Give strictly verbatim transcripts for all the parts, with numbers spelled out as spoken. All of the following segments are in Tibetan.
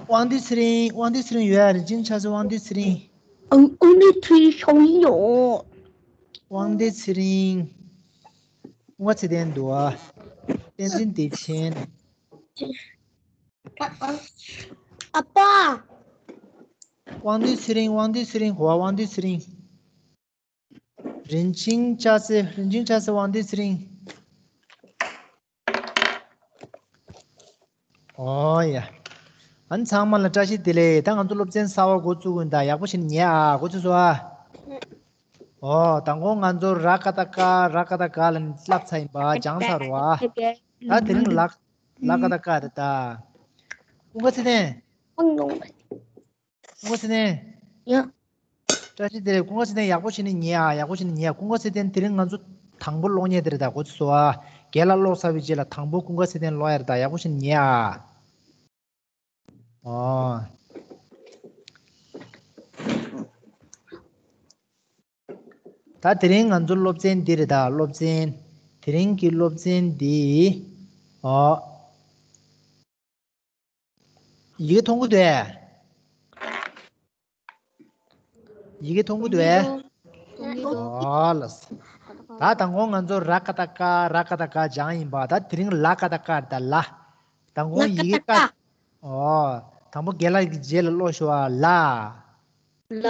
དབང་འདུས་ཚེ་རིང་། དབང་འདུས་ཚེ་རིང་ཡོད་ཨ། རིན་ཆེན་ཆབ་སྲིད། དབང་འདུས་ཚེ་རིང་། ཨང་། ཨང་ནི་ཐུའི་ཤོང་ཡོང་། དབང་འདུས་ཚེ་རིང་། ཀུན་དགའ་ཚེ་བརྟན་འདུག་ཨ། བསྟན་འཛིན་བདེ་ཆེན། ཨ་ཕ། དབང་འདུས་ཚེ་རིང་། དབང་འདུས་ཚེ་རིང་། གོ་བ། དབང་འདུས་ཚེ་རིང་། རིན་ཆེན་ཆབ་སྲིད། རིན་ཆེན་ཆབ་སྲིད། དབང་འདུས་ཚེ་རིང་། ཨོ་ཡ། ཨ་ནི་ཚང་མ་ལ་བཀྲ་ཤིས་བདེ་ལེགས། ད་ང་ཚོ་སློབ་ཚན་གསར་པ་འགོ་བཙུགས་ཀྱི་ཡིན། ད་ཡག་པོ་བྱས་ནས་ཉན་ཨ། འགོ་ཚུགས་སོང་ཨ། ཨོ། དང་པོ་ང་ཚོ་ར་ཀ་ཏ་ཀ། ར་ཀ་ཏ་ཀ་ལ་ནི་བསླབས་ཚར་ཡིན་པ། སྦྱངས་ཚར་བ། ད་དེ་རིང་ལ། ལ་ཀ་ཏ་ཀ་རེད་ད། ཀུན་དགའ་ཚེ་བརྟན། ཀུན་དགའ་ཚེ་བརྟན། ཡ། བཀྲ་ཤིས་བདེ་ལེགས། ཀུན་དགའ་ཚེ་བརྟན་ཡག་པོ་བྱས་ནས་ཉན་ཨ། ཡག་པོ་བྱས་ནས་ཉན་ཨ། ཀུན་དགའ་ཚེ་བརྟན་དེ་རིང་ང་ཚོ་དང་པོ་ཀློག་མཁན་དེ་རེད་ད། འགོ་ཚུགས་སོང་ཨ། རྒན་ལགས་ཀློག་ཚར་བའི་རྗེས་ལ་དང་པོ་ཀུན་དགའ་ཚེ་བརྟན་ཀློག་ཡ་རེད་ད། ཡག་པོ་བྱས་ནས་ཉན་ཨ། ཨོ། ད་དེ་རིང་ང་ཚོ་སློབ་ཚན་འདི་རེད་ད། སློབ་ཚན། དེ་རིང་གི་སློབ་ཚན་འདི། ཨོ། ཡི་གེ་མཐོང་གི་འདུག་ཨེ། ཡི་གེ་མཐོང་གི་འདུག་ཨེ། ཨོ་ལགས། ད་དང་པོ་ང་ཚོ་ར་ཀ་ཏ་ཀ། ར་ཀ་ཏ་ཀ་སྦྱངས་ཡིན་པ། ད་དེ་རིང་ལ་ཀ་ཏ་ཀ་རེད་ད། ལ། དང་པོ་ཡི་གེ་ཀ། ཨོ། དང་པོ་རྒན་ལགས་ཀྱི་རྗེས་ལ་ཀློག་ཤོག་ཨ། ལ། ལ།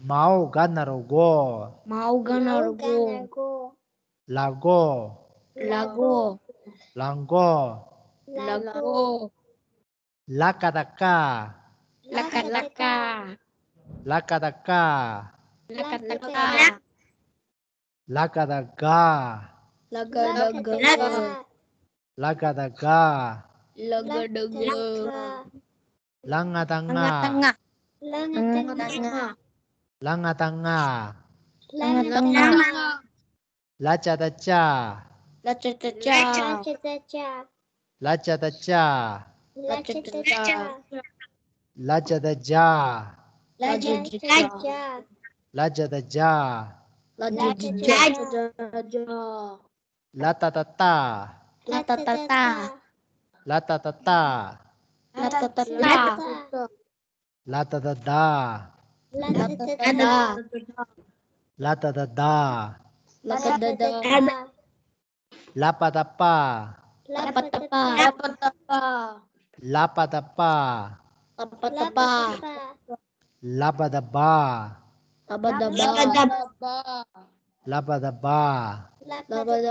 མའོ་ག་ན་རོ་མགོ། མའོ་ག་ན་རོ་མགོ། ལ་མགོ། ལ་མགོ། ལ་མགོ། ལ་མགོ། ལ་ཀ་ཏ་ཀ། ལ་ཀ་ཏ་ཀ། ལ་ཀ་ཏ་ཀ། ལ་ཀ་ཏ་ཀ། ལ་ཀ་ཏ་ག། ལ་ཀ་ཏ་ག། ལ་ཀ་ཏ་ག། ལ་ཀ་ཏ་ག། ལ་ང་ཏ་ང་། ལ་ང་ཏ་ང་། ལ་ང་ཏ་ང་། ལ་ང་ཏ་ང་། ལ་ཅ་ཏ་ཅ། ལ་ཅ་ཏ་ཅ། ལ་ཅ་ཏ་ཅ། ལ་ཅ་ཏ་ཅ། ལ་ཅ་ཏ་ཇ། ལ་ཅ་ཏ་ཇ། ལ་ཅ་ཏ་ཇ། ལ་ཏ་ཏ་ཏ། ལ་ཏ་ཏ་ཏ། ལ་ཏ་ཏ་ཏ། ལ་ཏ་ཏ་ཏ། ལ་ཏ་ཏ་ད། ལ་ཏ་ཏ་ད། ལ་ཏ་ཏ་ད། ལ་ཏ་ཏ་ད། ལ་པ་ཏ་པ། ལ་པ་ཏ་པ། ལ་པ་ཏ་པ། ལ་པ་ཏ་པ། ལ་པ་ཏ་པ། ལ་པ་ཏ་བ། ལ་པ་ཏ་བ། ལ་པ་ཏ་བ། ལ་པ་ཏ་བ།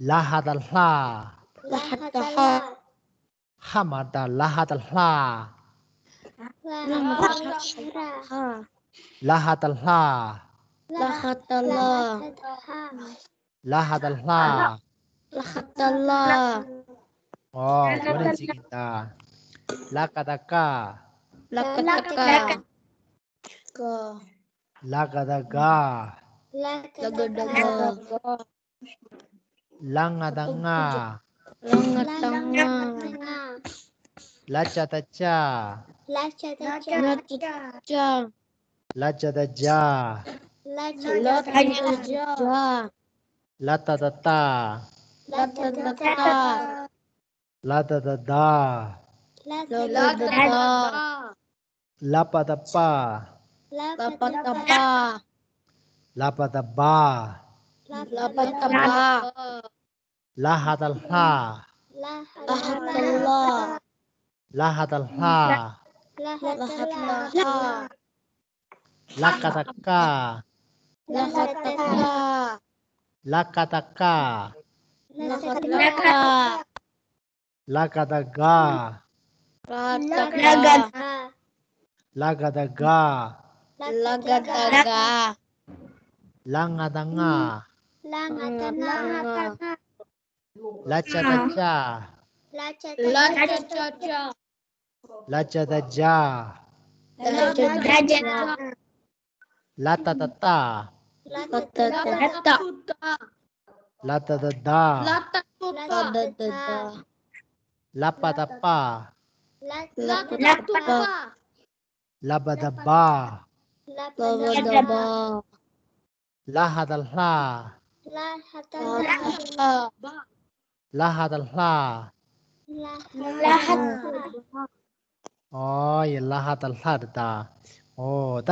ལ་ཧ་ཏ་ལྷ། ལ་ཧ་ཏ་ལྷ། ཧ་མ་ཏ་ལ་ཧ་ཏ་ལྷ། ལ་ཧ་ཏ་ལྷ། ལ་ཧ་ཏ་ལྷ། ལ་ཧ་ཏ་ལྷ། ལ་ཧ་ཏ་ལྷ། ལ་ཧ་ཏ་ལྷ། ཨོ། འགོ་ནས་ཅིག་ཡིན་ད། ལ་ཀ་ཏ་ཀ། ལ་ཀ་ཏ་ཀ། ལ་ཀ་ཏ་ག། ལ་ཀ་ཏ་ག། ལ་ང་ཏ་ང་། ལ་ང་ཏ་ང་། ལ་ཅ་ཏ་ཅ། ལ་ཅ་ཏ་ཅ། ལ་ཅ་ཏ་ཅ། ལ་ཅ་ཏ་ཇ། ལ་ཅ་ཏ་ཇ། ལ་ཏ་ཏ་ཏ། ལ་ཏ་ཏ་ཏ། ལ་ཏ་ཏ་ད། ལ་ཏ་ཏ་ད། ལ་པ་ཏ་པ། ལ་པ་ཏ་པ། ལ་པ་ཏ་བ། ལ་པ་ཏ་བ། ལ་ཧ་ཏ་ལྷ། ལ་ཧ་ཏ་ལྷ། ལ་ཧ་ཏ་ལྷ། ལ་ཧ་ཏ་ལྷ། ལ་ཀ་ཏ་ཀ། ལ་ཀ་ཏ་ཀ། ལ་ཀ་ཏ་ཀ། ལ་ཀ་ཏ་ཀ། ལ་ཀ་ཏ་ག། ལ་ཀ་ཏ་ག། ལ་ཀ་ཏ་ག། ལ་ཀ་ཏ་ག། ལ་ང་ཏ་ང་། ལ་ང་ཏ་ང་། ལ་ཅ་ཏ་ཅ། ལ་ཅ་ཏ་ཅ། ལ་ཅ་ཏ་ཇ། ལ་ཅ་ཏ་ཇ། ལ་ཏ་ཏ་ཏ། ལ་ཏ་ཏ་ཏ། ལ་ཏ་ཏ་ད། ལ་ཏ་ཏ་ད། ལ་པ་ཏ་པ། ལ་ལ་ཏ་བཏགས་ལྦ། ལ་བ་ད་བ། ལ་བ་ད་བ། ལ་ཧ་ད་ལྷ། ལ་ཧ་ད་ལྷ། ལ་ཧ་ད་ལྷ། ལ་ཧ་ད་ལྷ། ཨོ་ཡ། ལ་ཧ་ད་ལྷ་རེད་ད། ཨོ་ད།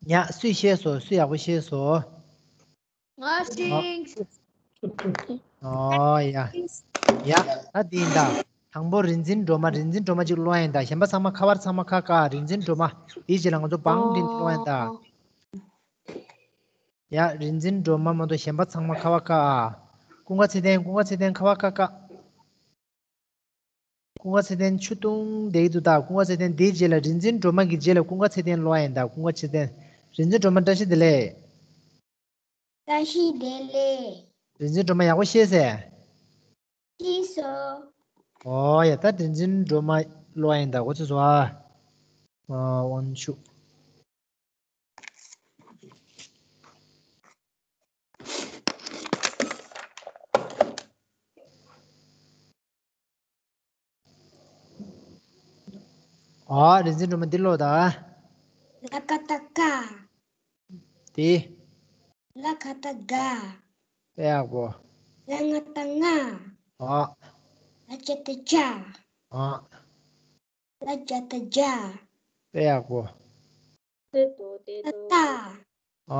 ཉ་སུས་ཤེས་སོང་། སུས་ཡག་པོ་ཤེས་སོང་། ང་ཤེས། ཨོ་ཡ། ཡ། ད་འདི་ཡིན་ད། དང་པོ་རིག་འཛིན་སྒྲོལ་མ། རིག་འཛིན་སྒྲོལ་མ་གཅིག་ཀློག་ཡིན་ད། གཞན་པ་ཚང་མ་ཁ་པར་ཚང་མ་ཁ་བཀག་རིག་འཛིན་སྒྲོལ་མ། དེའི་རྗེས་ལ་ང་ཚོ་བང་བསྒྲིགས་ཀློག་ཡིན་ད། ཡ། རིག་འཛིན་སྒྲོལ་མ་མ་གཏོགས་གཞན་པ་ཚང་མ་ཁ་བ་ཁ་ཨ། ཀུན་དགའ་ཚེ་བརྟན། ཀུན་དགའ་ཚེ་བརྟན་ཁ་བ་ཁ་ཁ། ཀུན་དགའ་ཚེ་བརྟན་ཆུ་བཏུང་བསྡད་ཀྱི་འདུག་ད། ཀུན་དགའ་ཚེ་བརྟན་དེའི་རྗེས་ལ། རིག་འཛིན་སྒྲོལ་མ་གི་རྗེས་ལ་ཀུན་དགའ་ཚེ་བརྟན་ལོག་ཡིན་ད། ཀུན་དགའ་ཚེ་བརྟན། རིག་འཛིན་སྒྲོལ་མ་བཀྲ་ཤིས་བདེ་ལེགས། བཀྲ་ཤིས་བདེ་ལེགས། རིག་འཛིན་སྒྲོལ་མ་ཡག་པོ་ཤེས་ཟེར། ཤེས་སོང་། ཨོ་ཡ། ད་རིག་འཛིན་སྒྲོལ་མ་ལོག་ཡིན་ད། གོ་ཚོད་སོང་ཨ། ཨ། དབང་ཕྱུག་ཨ། རིག་འཛིན་སྒྲོལ་མ་འདི་ཀློག་དང་། ལ་ཀ་ཏ་ཀ། དེ། ལ་ག་ཏ་ག། དཔེ་ཡག་པོ། ལ་ང་ཏ་ང་། ཨ། ལ་ཅ་ཏ་ཅ། ཨ། ལ་ཇ་ཏ་ཇ། དཔེ་ཡག་པོ། ཏ།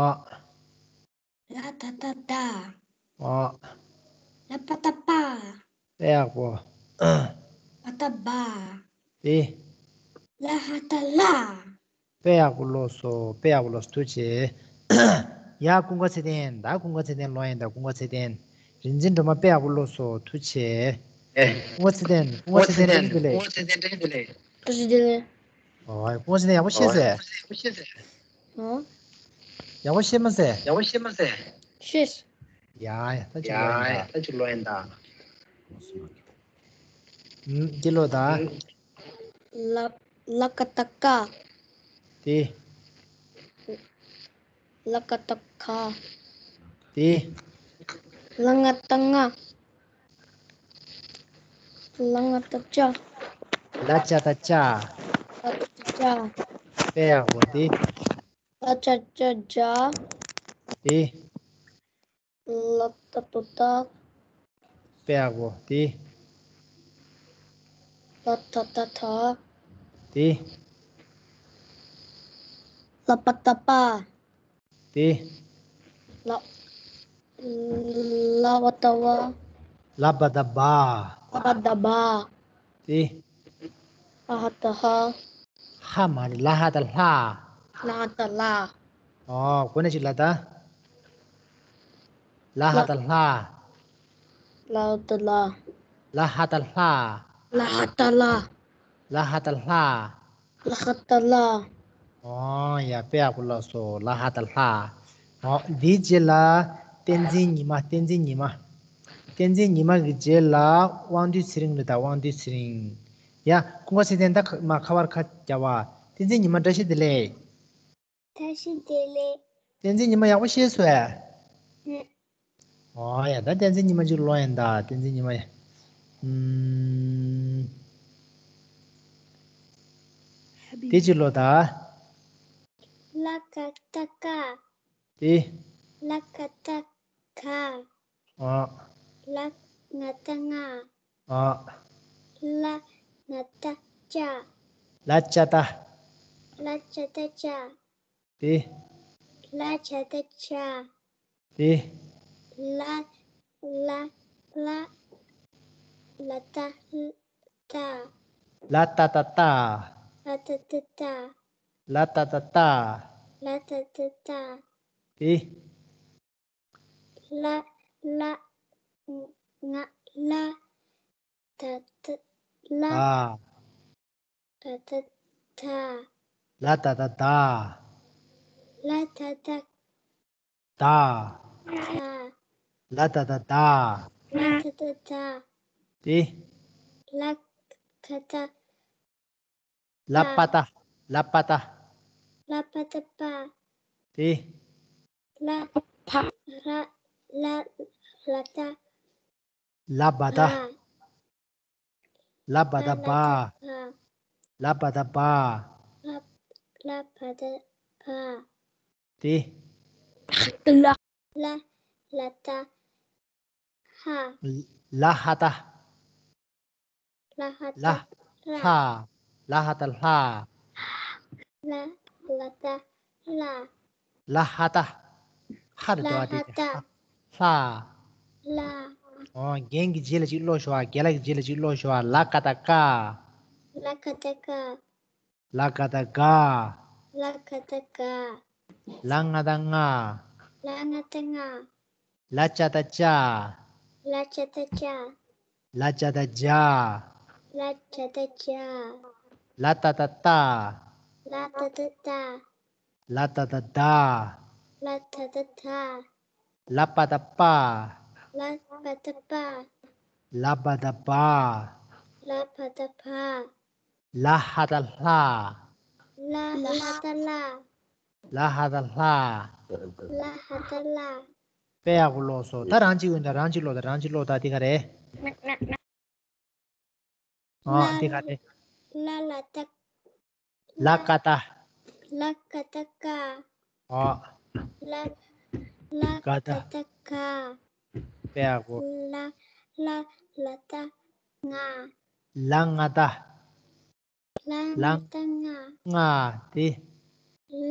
ཨ། ལ་ཏ་ཏ་ཏ། ཨ། ལ་པ་ཏ་པ། དཔེ་ཡག་པོ། བ་ཏ་བ། དེ། ལ་ཧ་ཏ་ལ། དཔེ་ཡག་པོ་ཀློག་སོང་། དཔེ་ཡག་པོ་ཀློག་སོང་། ཐུགས་རྗེ་ཆེ། ཡ། ཀུན་དགའ་ཚེ་བརྟན་ད། ཀུན་དགའ་ཚེ་བརྟན་ལོག་ཡིན་ད། ཀུན་དགའ་ཚེ་བརྟན། རིག་འཛིན་སྒྲོལ་མ་དཔེ་ཡག་པོ་ཀློག་སོང་། ཐུགས་རྗེ་ཆེ། ཀུན་དགའ་ཚེ་བརྟན། ཀུན་དགའ་ཚེ་བརྟན་བཀྲ་ཤིས་བདེ་ལེགས། བཀྲ་ཤིས་བདེ་ལེགས། ཨོ་ཡ། ཀུན་དགའ་ཚེ་བརྟན་ཡག་པོ་ཤེས་ཟེར། ཨོ། ཡག་པོ་ཤེས་མ་ཟེར། ཡག་པོ་ཤེས་མ་ཟེར། ཤེས། ཡ་ཡ། ད་ཅིག་ལོག་ཡིན་ད། ད་ཅིག་ལོག་ཡིན་ད། ཨུམ། འདི་ཀློག་དང་། ལ། ལ་ཀ་ཏ་ཀ། དེ། ལ་ཀ་ཏ་ཀ། དེ། ལ་ང་ཏ་ང་། ལ་ང་ཏ་ཅ། ལ་ཅ་ཏ་ཅ། ལ་ཅ་ཏ་ཅ། དཔེ་ཡག་པོ། དེ། ལ་ཅ་ཅ་ཇ། དེ། ལ་ཏ་ཏོ་ཏ། དཔེ་ཡག་པོ། དེ། ལ་ཏ་ཏ་ཏ། དེ། ལ་པ་ཏ་པ། དེ། ལ། ལ་བ་ཏ་བ། ལ་བ་ཏ་བ། ལ་བ་ཏ་བ། དེ། ལ་ཧ་ཏ་ལྷ། ཧ་མ་རེད། ལ་ཧ་ཏ་ལྷ། ལ་ཧ་ཏ་ལྷ། ཨོ། གོ་ནས་ཅིག་ལ་ད། ལ་ཧ་ཏ་ལྷ། ལ་ཧ་ཏ་ལྷ། ལ་ཧ་ཏ་ལྷ། ལ་ཧ་ཏ་ལྷ། ལ་ཧ་ཏ་ལྷ། ལ་ཧ་ཏ་ལྷ། ཨོ་ཡ། དཔེ་ཡག་པོ་ཀློག་སོང་། ལ་ཧ་ཏ་ལྷ། ཨོ། འདིའི་རྗེས་ལ་བསྟན་འཛིན་ཉི་མ། བསྟན་འཛིན་ཉི་མ། བསྟན་འཛིན་ཉི་མ་གི་རྗེས་ལ་དབང་འདུས་ཚེ་རིང་རེད་ད། དབང་འདུས་ཚེ་རིང་། ཡ། ཀུན་དགའ་ཚེ་བརྟན་ད་མ་ཁ་བར་ཁ་རྒྱབ་པ། བསྟན་འཛིན་ཉི་མ་བཀྲ་ཤིས་བདེ་ལེགས། བཀྲ་ཤིས་བདེ་ལེགས། བསྟན་འཛིན་ཉི་མ་ཡག་པོ་ཤེས་སོང་ཨེ། ཨུ། ཨོ་ཡ། ད་བསྟན་འཛིན་ཉི་མ་ཅིག་ཀློག་ཡིན་ད། བསྟན་འཛིན་ཉི་མ། ཨུམ། དེ་ཅིག་ཀློག་ད། ལ་ཀ་ཏ་ཀ། དེ། ལ་ཀ་ཏ་ཀ། ཨ། ལ་ང་ཏ་ང་། ཨ། ལ་ང་ཏ་ཅ། ལ་ཅ་ཏ། ལ་ཅ་ཏ་ཅ། དེ། ལ་ཅ་ཏ་ཅ། དེ། ལ། ལ། ལ། ལ་ཏ་ཏ། ལ་ཏ་ཏ་ཏ། ལ་ཏ་ཏ་ཏ། ལ་ཏ་ཏ་ཏ། ལ་ཏ་ཏ་ཏ། དེ། ལ། ལ། ང་། ལ། ད་ད། ལ། ད། ད་ད་ད། ལ་ད་ད་ད། ལ་ད་ད། ད། ད། ལ་ད་ད་ད། ལ་ད་ད་ད། དེ། ལ་ད་ད། ལ་པ་ཏ། ལ་པ་ཏ། ལ་པ་ཏ་པ། དེ། ལ། ཕ། ར། ལ། ལ་ཏ། ལ་བ་ཏ། ལ། ལ་བ་ད་བ། ལ་བ་ད་བ། ལ་བ་ད་བ། དེ། ལ། ལ་ལ་ད་ཧ། ལ་ཧ་ད། ལ་ཧ་ད་ལ། ལྷ། ལ་ཧ་ད་ལྷ། ལ་ལ་ད་ལྷ། ལ་ཧ་ད། ཧ་རེད་དོ། ལ་ཧ་ད། ལྷ། ལྷ། ལྷ། ཨོ། རྒན་གྱི་རྗེས་ལ་ཅིག་ཀློག་ཤོག་ཨ། རྒན་ལགས་ཀྱི་རྗེས་ལ་ཅིག་ཀློག་ཤོག་ཨ། ལ་ཀ་ད་ཀ། ལ་ཀ་ད་ཀ། ལ་ཀ་ད་ཀ། ལ་ཀ་ད་ཀ། ལ་ང་ད་ང་། ལ་ང་ད་ང་། ལ་ཅ་ད་ཅ། ལ་ཅ་ད་ཅ། ལ་ཇ་ད་ཇ། ལ་ཇ་ད་ཇ། ལ་ཏ་ད་ཏ། ལ་ཏ་ད་ཏ། ལ་ཏ་ད་ད། ལ་ཏ་ད་ད། ལ་པ་ད་པ། ལ་པ་ད་པ། ལ་བ་ད་བ། ལ་བ་ད་བ། ལ་ཧ་ད་ལྷ། ལ་ཧ་ད་ལྷ། ལ་ཧ་ད་ལྷ། ལ་ཧ་ད་ལྷ། དཔེ་ཡག་པོ་ཀློག་སོང་། ད་རང་གཅིག་ཡོད་ན་རང་གཅིག་ཀློག་དང་། རང་གཅིག་ཀློག་དང་། དེ་ག་རེད། ཨོ། ལ་དེ་ག་རེད། ལ་ལ་ད། ལ་ཀ་ད། ལ་ཀ་ད་ཀ། ཨོ། ལ་ལ་ཀ་ད་ཀ། དཔེ་ཡག་པོ། ལ་ལ་ལ་ད་ང་། ལ་ང་ད། ལ་ང་ད་ང་། ང་། དེ།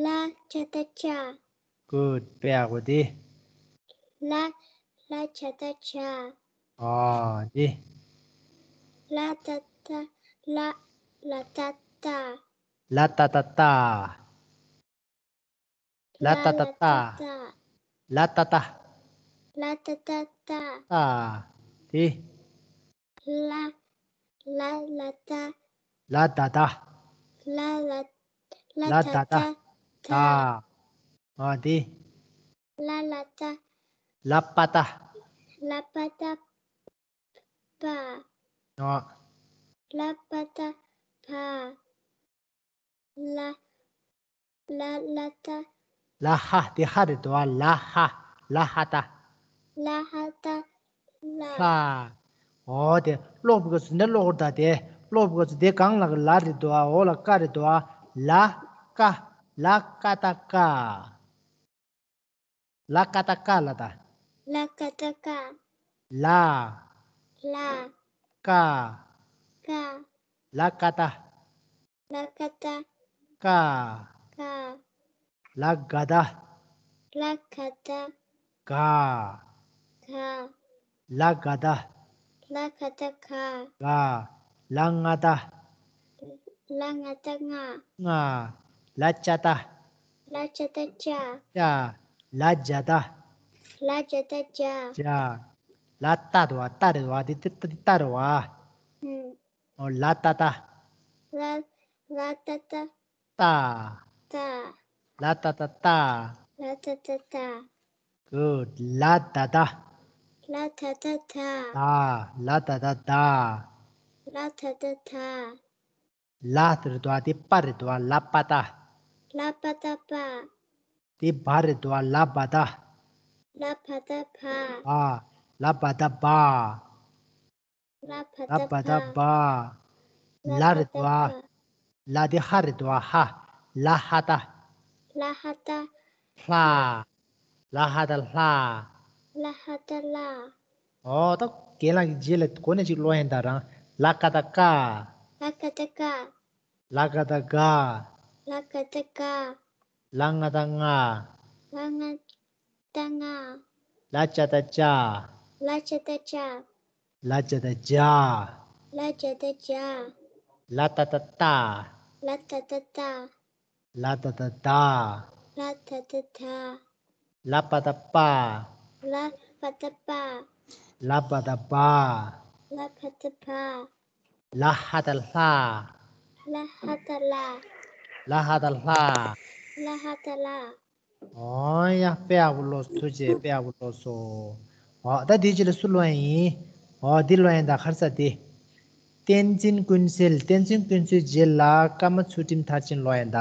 ལ་ཇ་ད་ཇ། Good. དཔེ་ཡག་པོ་དེ། ལ་ལ་ཇ་ད་ཇ། ཨོ། དེ། ལ་ཏ་ཏ། ལ་ལ་ཏ་ཏ། ལ་ཏ་ཏ་ཏ། ལ་ཏ་ཏ་ཏ། ལ་ཏ་ཏ། ལ་ཏ་ཏ་ཏ། ཏ། དེ། ལ་ལ་ལ་ད། ལ་ད་ད། ལ་ལ་ལ་ད་ད། ད། ཨ་དེ། ལ་ལ་ད། ལ་པ་ད། ལ་པ་ད། པ། ཨ། ལ་པ་ད་པ། ལ། ལ་ལ་ད། ལ་ཧ། དེ་ཧ་རེད་དོ། ལ་ཧ། ལ་ཧ་ད། ལ་ཧ་ད་ལ། ཧ། ཨོ་དེ་ཀློག་པའི་སྐབས་སུ་འདི་ཀློག་དགོས་ད། དེ་ཀློག་པའི་སྐབས་སུ་དེ་གང་ལ་གི་ལ་རེད་དོ། འོ་ལ་ཀ་རེད་དོ། ལ་ཀ། ལ་ཀ་ད་ཀ། ལ་ཀ་ད་ཀ་ལ་ད། ལ་ཀ་ད་ཀ། ལ། ལ། ཀ། ཀ། ལ་ཀ་ད། ལ་ཀ་ད། ཀ། ཀ། ལ་ག་ད། ལ་ག་ད། ག། ག། ལ་ག་ད། ལ་ག་ད་ག། ག། ལ་ང་ད། ལ་ང་ད་ང་། ང་། ལ་ཅ་ད། ལ་ཅ་ད་ཅ། ཅ། ལ་ཇ་ད། ལ་ཇ་ད་ཇ། ཇ། ལ་ཏ་དོ་བ། ཏ་རེད་བ། དེ་ཏ་ཏ་ཏ་རེད་བ། ཨུམ། ཨོ་ལ་ཏ་ཏ། ལ་ལ་ཏ་ཏ། ཏ། ཏ། ལ་ཏ་ཏ་ཏ། ལ་ཏ་ཏ་ཏ། Good. ལ་ད་ད། ལ་ད་ད་ད། ད། ལ་ད་ད་ད། ལ་ད་ད་ད། ལ་དེ་རེད་དོ། དེ་པ་རེད་དོ། ལ་པ་ད། ལ་པ་ད་པ། དེ་བ་རེད་དོ། ལ་བ་ད། ལ་བ་ད་བ། བ། ལ་བ་ད་བ། ལ་བ་ད་བ། ལ་རེད་དོ། ལ་དེ་ཧ་རེད་དོ། ཧ། ལ་ཧ་ད། ལ་ཧ་ད། ལྷ། ལ་ཧ་ད་ལྷ། ལ་ཧ་ད་ལྷ། ཨོ་ད་རྒན་ལགས་ཀྱི་རྗེས་ལ་གོ་ནས་ཅིག་ཀློག་ཡིན་ད་རང་། ལ་ཀ་ད་ཀ། ལ་ཀ་ད་ཀ། ལ་ཀ་ད་ག། ལ་ཀ་ད་ག། ལ་ང་ད་ང་། ལ་ང་ད་ང་། ལ་ཅ་ད་ཅ། ལ་ཅ་ད་ཅ། ལ་ཇ་ད་ཇ། ལ་ཇ་ད་ཇ། ལ་ཏ་ད་ཏ། ལ་ཏ་ད་ཏ། ལ་ཏ་ད་ཏ། ལ་ཏ་ད་ཏ། ལ་པ་ད་པ། ལ་པ་ད་པ། ལ་བ་ད་བ། ལ་བ་ད་བ། ལ་ཧ་ད་ལྷ། ལ་ཧ་ད་ལྷ། ལ་ཧ་ད་ལྷ། ལ་ཧ་ད་ལྷ། ཨོ་ཡ། དཔེ་ཡག་པོ་ཀློག་སོང་། ཐུགས་རྗེ་ཆེ། དཔེ་ཡག་པོ་ཀློག་སོང་། ཨོ་ད་དེའི་རྗེས་ལ་སུ་ཀློག་ཡིན། ཨོ་འདི་ཀློག་ཡིན་ད། ཁར་ས་དེ། བསྟན་འཛིན་ཀུན་གསལ། བསྟན་འཛིན་ཀུན་གསལ་རྗེས་ལ་ཀརྨ་ཚུལ་ཁྲིམས་མཐར་ཕྱིན་ཀློག་ཡིན་ད།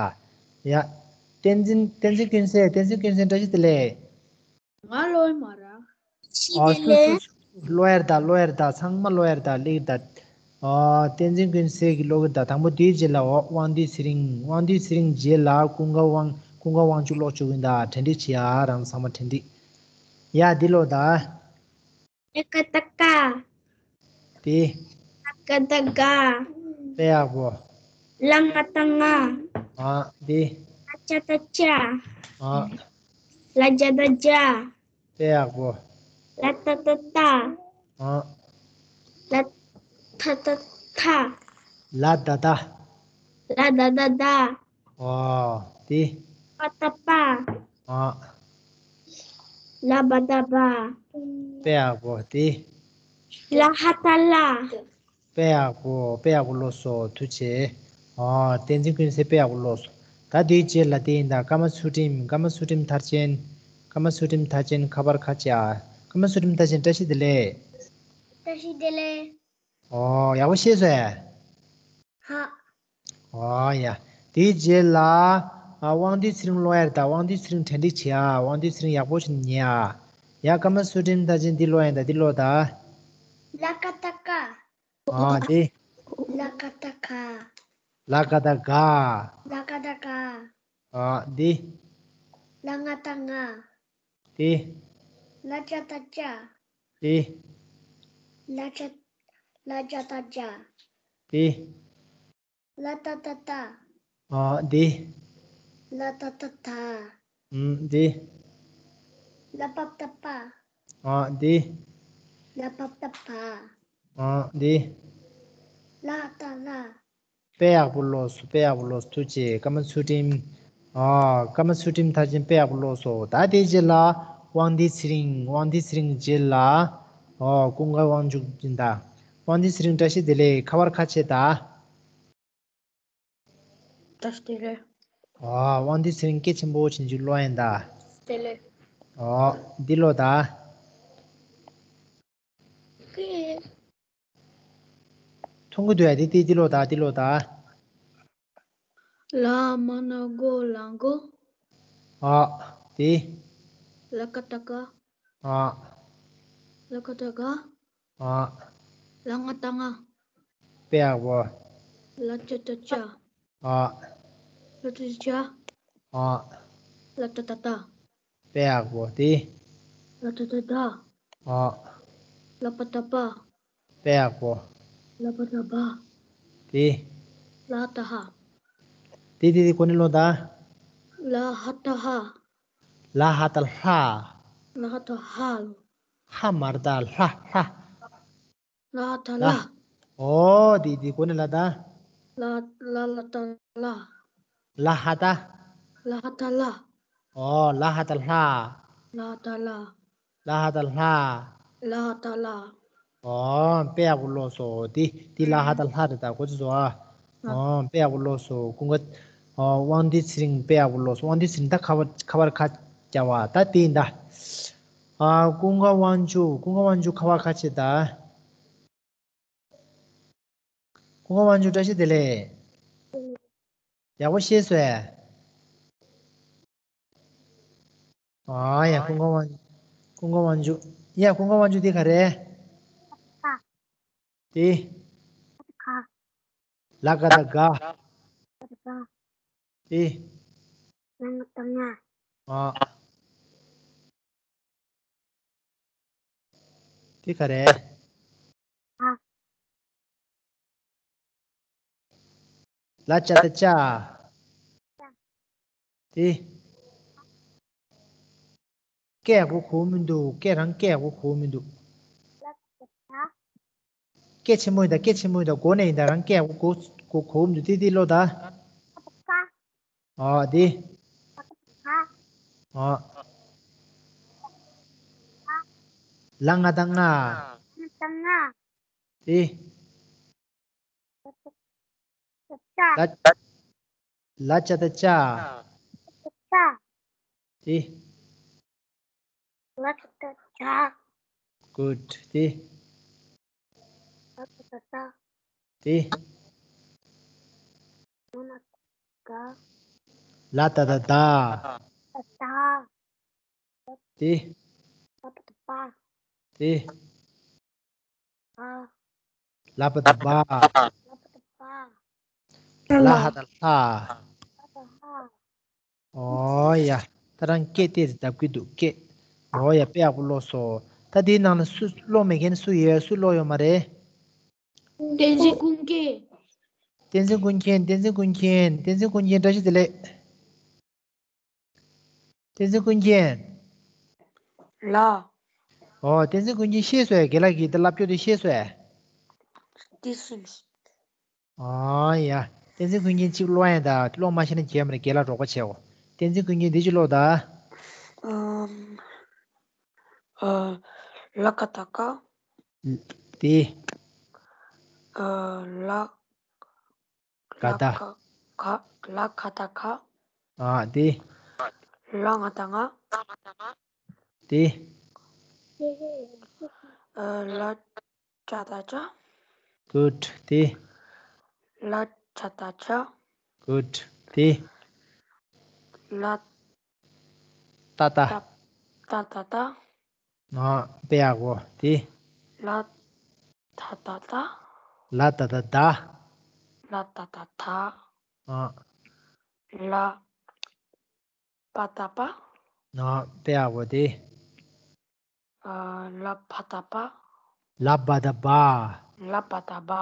ཡ། བསྟན་འཛིན། བསྟན་འཛིན་ཀུན་གསལ། བསྟན་འཛིན་ཀུན་གསལ། བཀྲ་ཤིས་བདེ་ལེགས། ང་ཀློག་ཡིན་མ་རེད། ཨོ་སུ་སུ་སུ་ཀློག་ཡིན་ད། ཀློག་ཡིན་ད། ཚང་མ་ཀློག་ཡིན་ད། ལེགས་ད། ཨོ། བསྟན་འཛིན་ཀུན་གསལ་གྱིས་ཀློག་གི་ད། དང་པོ་དེའི་རྗེས་ལ། འོ། དབང་འདུས་ཚེ་རིང་། དབང་འདུས་ཚེ་རིང་རྗེས་ལ་ཀུན་དགའ་དབང་། ཀུན་དགའ་དབང་ཕྱུག་ཀློག་བཅུག་གིན་ད། གྲ་སྒྲིག་བྱེད་ཨ། རང་ཚང་མ་གྲ་སྒྲིག་ཡ། འདི་ཀློག་ད། ལ་ཀ་བཏགས་ལྐ། དེ། ལ་ག་བཏགས་ལྒ། དཔེ་ཡག་པོ། ལ་ང་བཏགས་ལྔ། ཨ། དེ། ལ་ཅ་བཏགས་ལྕ། ཨ། ལ་ཇ་བཏགས་ལྗ། དཔེ་ཡག་པོ། ལ་ཏ་བཏགས་ལྟ། ཨ། ལ་ཐ་བཏགས་ཐ། ལ་ད་ལྟ། ལ་ད་བཏགས་ལྟ། ཨོ། དེ། པ་བཏགས་པ། ཨ། ལ་བ་བཏགས་བ། དཔེ་ཡག་པོ། དེ། ལ་ཧ་བཏགས་ལྷ། དཔེ་ཡག་པོ། དཔེ་ཡག་པོ་ཀློག་སོང་། ཐུགས་རྗེ་ཆེ། ཨ། བསྟན་འཛིན་ཀུན་གསལ་དཔེ་ཡག་པོ་ཀློག་སོང་། ད་དེའི་རྗེས་ལ་དེ་ཡིན་ད། ཀ་མ་ཚུལ་ཁྲིམས། ཀ་མ་ཚུལ་ཁྲིམས་མཐར་ཕྱིན། ཀ་མ་ཚུལ་ཁྲིམས་མཐར་ཕྱིན་ཁ་པར་ཁ་ཕྱེ་ཨ། ཀ་མ་ཚུལ་ཁྲིམས་མཐར་ཕྱིན། བཀྲ་ཤིས་བདེ་ལེགས། བཀྲ་ཤིས་བདེ་ལེགས། ཨོ། ཡག་པོ་ཤེས་སོང་ཨེ། ཧ། ཨོ་ཡ། དེའི་རྗེས་ལ། ཨ། དབང་འདུས་ཚེ་རིང་ཀློག་ཡ་རེད་ད། དབང་འདུས་ཚེ་རིང་གྲ་སྒྲིག་བྱེད་ཨ། དབང་འདུས་ཚེ་རིང་ཡག་པོ་ཞིག་ཉན་ཨ། ཡ། ཀ་མ་ཚུལ་ཁྲིམས་མཐར་ཕྱིན་འདི་ཀློག་ཡ་ད། འདི་ཀློག་ད། ལ་ཀ་བཏགས་ལྐ། ཨོ་དེ། ལ་ག་བཏགས་ལྒ། ལ་ག་བཏགས་ལྒ། ལ་ག་བཏགས་ལྒ། ཨོ་དེ། ལ་ང་བཏགས་ལྔ། དེ། ལ་ཇ་བཏགས་ལྕ། དེ། ལ་ཇ། ལ་ཇ་བཏགས་ལྗ། དེ། ལ་ཏ་བཏགས་ལྟ། ཨོ་དེ། ལ་ཏ་བཏགས་ལྟ། ཨུམ་དེ། ལ་པ་བཏགས་པ། ཨོ་དེ། ལ་པ་བཏགས་པ། ཨོ་དེ། ལ་ཧ་བཏགས་ལྷ། དཔེ་ཡག་པོ་ཀློག་སོང་། དཔེ་ཡག་པོ་ཀློག་སོང་། ཐུགས་རྗེ་ཆེ། ཀ་མ་ཚུལ་ཁྲིམས། ཨོ། ཀ་མ་ཚུལ་ཁྲིམས་མཐར་ཕྱིན་དཔེ་ཡག་པོ་ཀློག་སོང་། ད་དེའི་རྗེས་ལ་དབང་འདུས་ཚེ་རིང་། དབང་འདུས་ཚེ་རིང་རྗེས་ལ། ཨོ། ཀུན་དགའ་དབང་ཕྱུག་ཡིན་ད། དབང་འདུས་ཚེ་རིང་བཀྲ་ཤིས་བདེ་ལེགས། ཁ་པར་ཁ་ཕྱེ་ད། བཀྲ་ཤིས་བདེ་ལེགས། ཨོ། དབང་འདུས་ཚེ་རིང་སྐད་ཆེན་པོ་བྱིན་ཅིག་ཀློག་ཡིན་ད། བདེ་ལེགས། ཨོ། འདི་ཀློག་ད། མཐོང་གི་འདུག་ཡ། དེ་དེ་དེ་ཀློག་ད། དེ་ཀློག་ད། ལ་མ་ན་གོ་ལ་མགོ། ཨ། དེ། ལ་ག་བཏགས་ལྒ། ཨ། ལ་ག་བཏགས་ལྒ། ཨ། ལ་ང་བཏགས་ལྔ། དཔེ་ཡག་པོ། ལ་ཇ་བཏགས་ལྗ། ཨ། ལ་ཏ་བཏགས་ལྗ། ཨ། ལ་ཏ་བཏགས་ལྟ། དཔེ་ཡག་པོ། དེ། ལ་ཏ་བཏགས་ལྟ། ཨ། ལ་པ་བཏགས་པ། དཔེ་ཡག་པོ། ལ་པ་བཏགས་པ། དེ། ལ་ཧ་བཏགས་ལྷ། དེ་དེ་དེ་གོ་ནས་ཀློག་ད། ལ་ཧ་བཏགས་ལྷ། ལ་ཧ་བཏགས་ལྷ། ལ་ཧ་བཏགས་ལྷ་ལོ། ཧ་མ་རེད་ད། ལྷ་ལྷ། ལ་ཧ་བཏགས་ལྷ། ལྷ། ཨོ་དེ་དེ་གོ་ནས་ཀློག་ད། ལ་ལ་ལ་བཏགས་ལ། ལ་ཧ་བཏགས། ལ་ཧ་བཏགས་ལྷ། ཨོ་ལ་ཧ་བཏགས་ལྷ། ལ་ཧ་བཏགས་ལྷ། ལ་ཧ་བཏགས་ལྷ། ལ་ཧ་བཏགས་ལྷ། ཨོ་དཔེ་ཡག་པོ་ཀློག་སོང་། དེ་དེ་ལ་ཧ་བཏགས་ལྷ་རེད་ད། གོ་ཚོད་སོང་ཨ། ཨོ་དཔེ་ཡག་པོ་ཀློག་སོང་། ཀུན་དགའ། ཨོ་དབང་འདུས་ཚེ་རིང་དཔེ་ཡག་པོ་ཀློག་སོང་། དབང་འདུས་ཚེ་རིང་ད་ཁ་པར་ཁ་པར་ཁ་རྒྱབ་པ་ད་དེ་ཡིན་ད། ཨ་ཀུན་དགའ་དབང་ཕྱུག་ཀུན་དགའ་དབང་ཕྱུག་ཁ་པར་ཁ་ཕྱེ་ད། ཀུན་དགའ་དབང་ཕྱུག་བཀྲ་ཤིས་བདེ་ལེགས། ཡག་པོ་ཤེས་སོང་ཨེ། ཨ་ཡ། ཀུན་དགའ་དབང་། ཀུན་དགའ་དབང་ཕྱུག་ཡ། ཀུན་དགའ་དབང་ཕྱུག་དེ་ག་རེ། དེ། ལ་ག་བཏགས་ལྒ། དེ། ཨ། དེ་ག་རེ། ལ་ཇ་བཏགས་ལྕ། དེ། སྐད་ཡག་པོ་གོ་མི་འདུག་སྐད་རང་སྐད་ཡག་པོ་གོ་མི་འདུག་སྐད་ཆེན་པོ་ཡིན་ད། སྐད་ཆེན་པོ་ཡིན་ད། མགོ་ནས་ཡིན་ད། རང་སྐད་ཡག་པོ་གོ་གོ་གོ་མི་འདུག་དེ་དེ་ཀློག་ད། ཨོ་དེ། ཨོ། ལ་ང་བཏགས་ལྔ། དེ། ལ་ལ་ཇ་བཏགས་ལྕ། དེ། Good. དེ། དེ། ལ་ཏ་བཏགས་ལྡ། དེ། དེ། ལ་བ་ད་བ། ལ་ཧ་ད་ལྷ། ཨོ་ཡ། ད་རང་སྐད་དེ་རེད་ལབ་ཀྱི་འདུག་སྐད། ཨོ་ཡ། དཔེ་ཡག་པོ་ཀློག་སོང་། ད་དེའི་ནང་ལ་སུ་ཀློག་མེད་མཁན་སུ་ཡོད། སུ་ཀློག་ཡོད་མ་རེད། བསྟན་འཛིན་ཀུན་མཁྱེན། བསྟན་འཛིན་ཀུན་མཁྱེན། བསྟན་འཛིན་ཀུན་མཁྱེན། བསྟན་འཛིན་ཀུན་མཁྱེན་བཀྲ་ཤིས་བདེ་ལེགས། བསྟན་འཛིན་ཀུན་མཁྱེན། ལ། ཨོ། བསྟན་འཛིན་ཀུན་མཁྱེན་ཤེས་སོང་ངས། རྒན་ལགས་ཀྱིས་འདི་ལབ་རྒྱུ་དེ་ཤེས་སོང་ངས། འདི་སུ། ཨོ་ཡ། བསྟན་འཛིན་ཀུན་མཁྱེན་གཅིག་ཀློག་ཡིན་ད། ཀློག་མ་ཤེས་ན་བརྗེད་མ་རེད། རྒན་ལགས་རོགས་པ་བྱེད་འོ། བསྟན་འཛིན་ཀུན་མཁྱེན་འདི་གཅིག་ཀློག་ད། ཨམ། ཨ། ལ་ག་ད་ཀ། དེ། ཨ། ལ། ག་ད། ལ་ག་ད་ག། ལ་ག་ད་ག། ཨ། དེ། ལ་ང་ད་ང་། དེ། ཨ། ལ་ཅ་ད་ཅ། Good། དེ། ལ་ཅ་ད་ཅ། Good། དེ། ལ། ཏ་ཏ། ཏ་ཏ་ཏ། ཨ། དཔེ་ཡག་པོ། དེ། ལ་ད་ད་ད། ལ་ད་ད་ད། ལ་ད་ད་ད། ཨ། ལ་པ་ད་པ། ཨ། དཔེ་ཡག་པོ། དེ། ཨ། ལ་བ་ད་བ། ལ་བ་ད་བ། ལ་བ་ད་བ།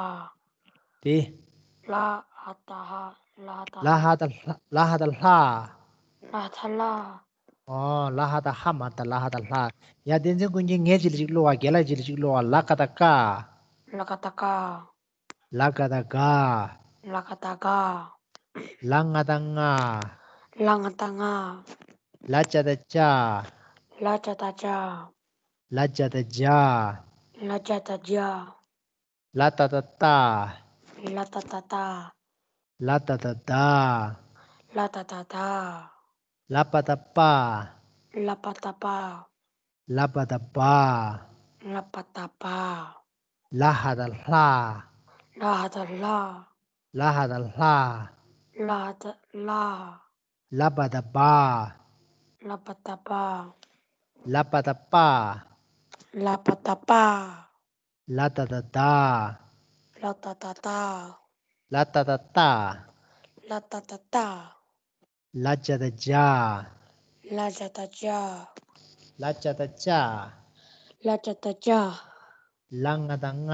དེ། ལ་ཧ་ད་ཧ། ལ་ཧ་ད་ལ་ཧ་ད་ལྷ། ལ་ཧ་ད་ལྷ། ལ་ཧ་ད་ལྷ། ཨོ། ལ་ཧ་ད་ཧ་མ་རེད་ད། ལ་ཧ་ད་ལྷ། ཡ། བསྟན་འཛིན་ཀུན་མཁྱེན་ངའི་རྗེས་ལ་གཅིག་ཀློག་ཨ། རྒན་ལགས་རྗེས་ལ་གཅིག་ཀློག་ཨ། ལ་ག་ད་ཀ། ལ་ག་ད་ཀ། ལ་ག་ད་ག། ལ་ག་ད་ག། ལ་ང་ད་ང་། ལ་ང་ད་ང་། ལ་ཅ་ད་ཅ། ལ་ཅ་ད་ཅ། ལ་ཇ་ད་ཇ། ལ་ཇ་ད་ཇ། ལ་ཏ་ད་ཏ། ལ་ཏ་ད་ཏ། ལ་ཏ་ད་ད། ལ་ཏ་ད་ད། ལ་པ་ད་པ། ལ་པ་ད་པ། ལ་པ་ད་པ། ལ་པ་ད་པ། ལ་ཧ་ད་ལྷ། ལ་ཧ་ད་ལྷ། ལ་ཧ་ད་ལྷ། ལ་ཧ་ད་ལྷ། ལ་པ་ད་པ། ལ་པ་ད་པ། ལ་པ་ད་པ། ལ་པ་ད་པ། ལ་ཏ་ད་ད། ལ་ཏ་ད་ད། ལ་ཏ་ད་ཏ། ལ་ཏ་ད་ཏ། ལ་ཇ་ད་ཇ། ལ་ཇ་ད་ཇ། ལ་ཇ་ད་ཇ། ལ་ཇ་ད་ཇ། ལ་ང་ད་ང་།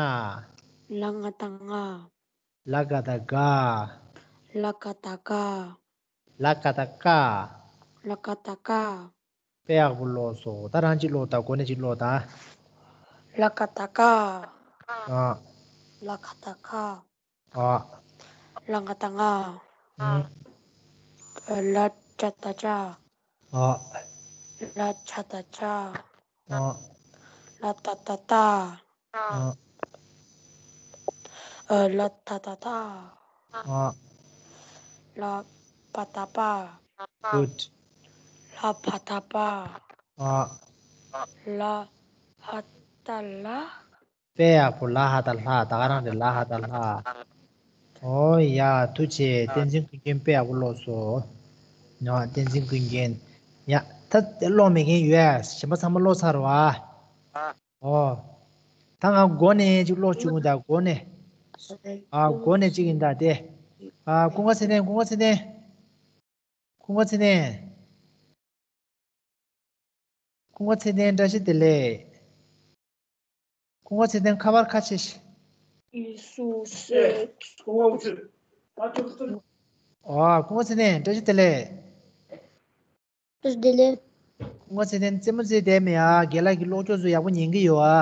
ལ་ང་ད་ང་། ལ་ག་ད་ག། ལ་ག་ད་ག། ལ་ཀ་ད་ཀ། ལ་ཀ་ད་ཀ། དཔེ་ཡག་པོ་ཀློག་སོང་། ད་རང་གཅིག་ཀློག་དང་། གོ་ནས་གཅིག་ཀློག་དང་། ལ་ཀ་ད་ཀ། ཨ། ལ་ཀ་ད་ཀ། ཨ། ལ་ང་ད་ང་། ཨ། ལ་ཇ་ད་ཇ། ཨ། ལ་ཇ་ད་ཇ། ཨ། ལ་ཏ་ད་ཏ། ཨ། ཨ། ལ་ཏ་ད་ཏ། ཨ། ལ་པ་ད་པ། Good། ལ་པ་ད་པ། ཨ། ལ་ཧ་ད་ལ། དཔེ་ཡག་པོ། ལ་ཧ་ད་ལྷ། ད་ག་རང་རེད། ལ་ཧ་ད་ལྷ། ཨོ་ཡ། ཐུགས་རྗེ་ཆེ། བསྟན་འཛིན་ཀུན་མཁྱེན་དཔེ་ཡག་པོ་ཀློག་སོང་། ཡ། བསྟན་འཛིན་ཀུན་མཁྱེན། ཡ། ད་དེ་ཀློག་མེད་མཁན་ཡོད་ཨ། གཞན་པ་ཚང་མ་ཀློག་ཚར་བ། ཨོ། ད་ང་མགོ་ནས་ཅིག་ཀློག་བཅུག་ད། མགོ་ནས། ཨ། མགོ་ནས་ཅིག་ཡིན་ད་དེ། ཨ། ཀུན་དགའ་ཚེ་བརྟན། ཀུན་དགའ་ཚེ་བརྟན། ཀུན་དགའ་ཚེ་བརྟན། ཀུན་དགའ་ཚེ་བརྟན་བཀྲ་ཤིས་བདེ་ལེགས། ཀུན་དགའ་ཚེ་བརྟན་ཁ་པར་ཁ་ཕྱེ་ཤིག་ཨོ། ཀུན་དགའ་ཚེ་བརྟན་བཀྲ་ཤིས་བདེ་ལེགས། བཀྲ་ཤིས་བདེ་ལེགས། ཀུན་དགའ་ཚེ་བརྟན་རྩེད་མོ་རྩེ་བསྡད་མེད་ཨ། རྒན་ལགས་ཀྱི་ཀློག་སྐྱོར་ཚོ་ཡག་པོ་ཉན་གྱི་ཡོད་ཨ།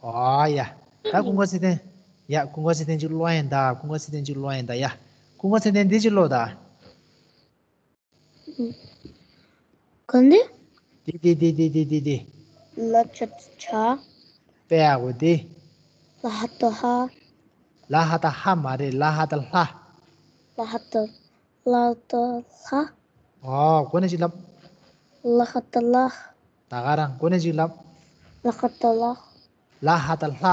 ཨོ་ཡ། ད་ཀུན་དགའ་ཚེ་བརྟན། ཡ། ཀུན་དགའ་ཚེ་བརྟན་ཅིག་ཀློག་ཡིན་ད། ཀུན་དགའ་ཚེ་བརྟན་ཅིག་ཀློག་ཡིན་ད་ཡ། ཀུན་དགའ་ཚེ་བརྟན་འདི་ཅིག་ཀློག་ད། ག་འདི། འདི་འདི་འདི། ལ་ཇ་ད་ཇ། དཔེ་ཡག་པོ་འདི། ལ་ཧ་ད་ལྷ། ལ་ཧ་ད་ཧ་མ་རེད། ལ་ཧ་ད་ལྷ། ལ་ཧ་ད། ལ་ད་ལྷ། ཨོ། གོ་ནས་ཅིག་ལབ། ལ་ཧ་ད་ལྷ། ད་ག་རང་གོ་ནས་ཅིག་ལབ། ལ་ཧ་ད་ལྷ། ལ་ཧ་ད་ལྷ།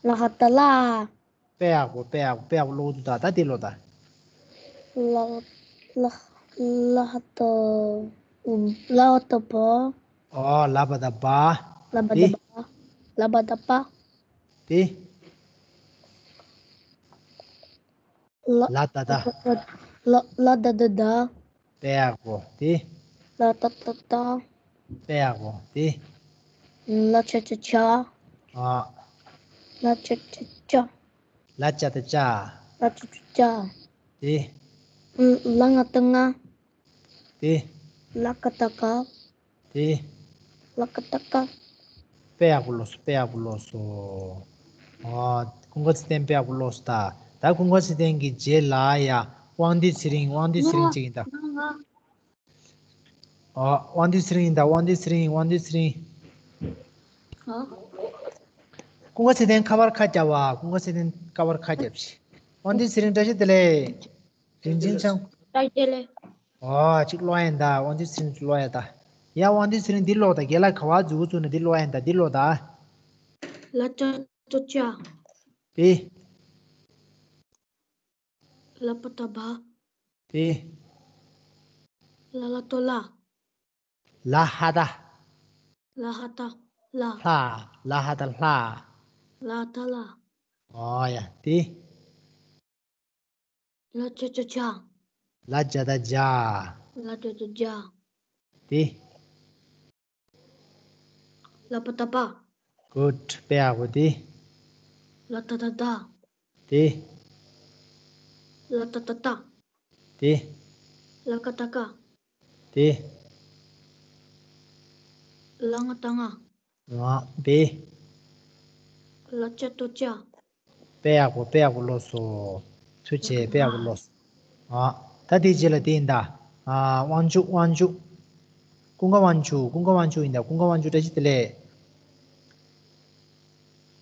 ལ་ཧ་ད་ལྷ། དཔེ་ཡག་པོ། དཔེ་ཡག་པོ། དཔེ་ཡག་པོ་ཀློག་འདུག་ད། ད་དེ་ཀློག་ད། ལ་ལ་ལ་ཧ་ད། ལ་ཧ་ད་པ། ཨོ། ལ་པ་ད་པ། ལ་པ་ད་དེ། པ། ལ་པ་ད་པ། དེ། ལ། ལ་ད་ད། ལ་ལ་ད་ད་ད། དཔེ་ཡག་པོ། དེ། ལ་ད་ད་ད། དཔེ་ཡག་པོ། དེ། ལ་ཅ་ཅ་ཅ། ཨ། ལ་ཅ་ཅ་ཅ། ལ་ཅ་ད་ཅ། ལ་ཅ་ཅ་ཅ། དེ། ལ་ང་ད་ང་། དེ། ལ་ཀ་ད་ཀ། དེ། ལ་ཀ་ད་ཀ། དཔེ་ཡག་པོ་ཀློག་སོང་། དཔེ་ཡག་པོ་ཀློག་སོང་། ཨོ། ཀུན་དགའ་ཚེ་བརྟན་དཔེ་ཡག་པོ་ཀློག་སོང་ད། ད་ཀུན་དགའ་ཚེ་བརྟན་གྱི་རྗེས་ལ་ཡ། དབང་འདུས་ཚེ་རིང་། དབང་འདུས་ཚེ་རིང་གཅིག་ཡིན་ད། ཨོ། དབང་འདུས་ཚེ་རིང་ཡིན་ད། དབང་འདུས་ཚེ་རིང་། དབང་འདུས་ཚེ་རིང་། ཀུན་དགའ་ཚེ་བརྟན་ཁ་པར་ཁ་རྒྱབ་པ། ཀུན་དགའ་ཚེ་བརྟན་ཁ་པར་ཁ་རྒྱབ་ཤིག་དབང་འདུས་ཚེ་རིང་བཀྲ་ཤིས་བདེ་ལེགས། རིན་ཆེན་འཆང་། བཀྲ་ཤིས་བདེ་ལེགས། ཨོ། གཅིག་ཀློག་ཡིན་ད། དབང་འདུས་ཚེ་རིང་གཅིག་ཀློག་ཡིན་ད། ཡ། དབང་འདུས་ཚེ་རིང་འདི་ཀློག་ད། རྒན་ལགས་ག་པར་མཛུབ་གུ་བཙུགས་ནས་འདི་ཀློག་ཡིན་ད། འདི་ཀློག་ད། ལ་ཅ་ཅོ་ཅ། དེ། ལ་པ་ད་པ། དེ། ལ་ལ་ཏོ་ལ། ལ་ཧ་ད། ལ་ཧ་ད་ལ། ལྷ། ལ་ཧ་ད་ལྷ། ལ་ད་ལ། ཨོ་ཡ། དེ། ལ་ཅ་ཅ་ཅ། ལ་ཇ་ད་ཇ། ལ་ཇ་ད་ཇ། དེ། ལ་པ་ད་པ། Good. དཔེ་ཡག་པོ། དེ། ལ་ད་ད་ད། དེ། ལ་ཏ་ཏ་ཏ། དེ། ལ་ཀ་ཏ་ཀ། དེ། ལ་ང་ཏ་ང་། ང་། དེ། ལ་ཅ་ཏོ་ཅ། དཔེ་ཡག་པོ། དཔེ་ཡག་པོ་ཀློག་སོང་། ཐུགས་རྗེ་ཆེ། དཔེ་ཡག་པོ་ཀློག་སོང་། ཨ། ད་དེའི་རྗེས་ལ་དེ་ཡིན་ད། ཨ། དབང་ཕྱུག་དབང་ཕྱུག་ཀུན་དགའ་དབང་ཕྱུག་ཀུན་དགའ་དབང་ཕྱུག་ཡིན་ད། ཀུན་དགའ་དབང་ཕྱུག་བཀྲ་ཤིས་བདེ་ལེགས།